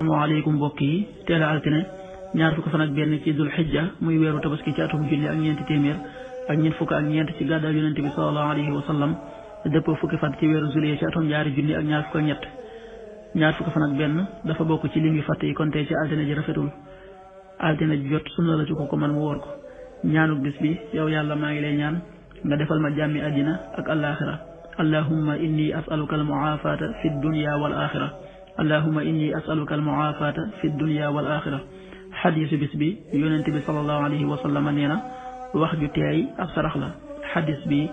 asalaamaaleykum mbokk yi teel a altine ñaar fukk fan ak benn ci dul xijja muy weeru tabaski ci atum junni ak ñeenti téeméer ak ñeent fukk ak ñeent ci gàddaay yonent bi sallallahu alayhi wa sallam dëppoo fukki fan ci weeru juillet ci atum ñaari junni ak ñaar fukk ak ñett ñaar fukk fan ak benn dafa bokk ci lim yu fàtte yi kon tey ci altine ji rafetul altine ji jot sunna la ci ko man mu wóor ko ñaanuk bis bi yow yàlla maa ngi lay ñaan nga defal ma jàmmi àddina ak alaaxira allahumma inni as'aluka al mu'afata fi dunya wal axira allahumma inni as'aluka al mu'afata fi dunya wal axira xadiisu bis bi yonent bi sallallahu alayhi wa sallam nee na wax ju teey ab sarax la xadis bi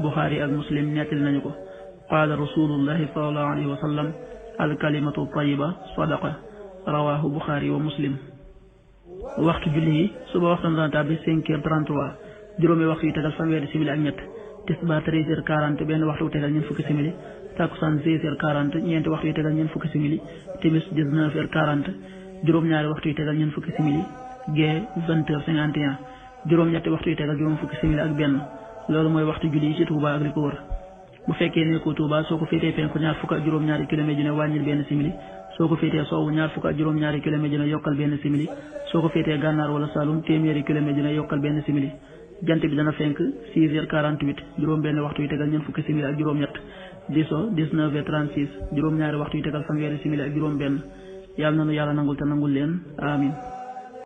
buxaari ak muslim nettali nañu ko qaala rasulullahi sallallahu alayhi wa sallam al kalimatu tayiba sadaqa rawahu buxaari wa muslim waxtu julli yi suba waxtu dana tàbbi 5h33 juróomi waxtu yu tegal fanweeri simili ak ñett tisbaar 13h40 benn waxtu yu tegal ñeent fukki simili takkusaan 16h40 ñeenti waxtu yu tegal ñeent fukki simili timis 19h40 juróom-ñaari waxtu yu tegal ñeent fukki simili gee 20h51 juróom-ñetti waxtu yu tegal juróom fukki simili ak benn loolu mooy waxtu julli yi ci Touba ak li ko wër bu fekkee ne ko Touba soo ko féetee penku ñaar fukk ak juróom-ñaari kilomètre ju ne wàññil benn simili soo ko féetee sowwu ñaar fukk ak juróom-ñaari kilomètre ju ne yokkal benn simili soo ko féetee gànnaar wala Saloum téeméeri kilomètre ju ne yokkal benn simili jant bi dana fenk 6h48 juróom benn waxtu yu tegal ñeent fukki simili ak juróom-ñett diso 19h36 juróom-ñaari waxtu yu tegal fanweeri simili ak juróom benn yàlla nanu yàlla nangul te nangul leen amin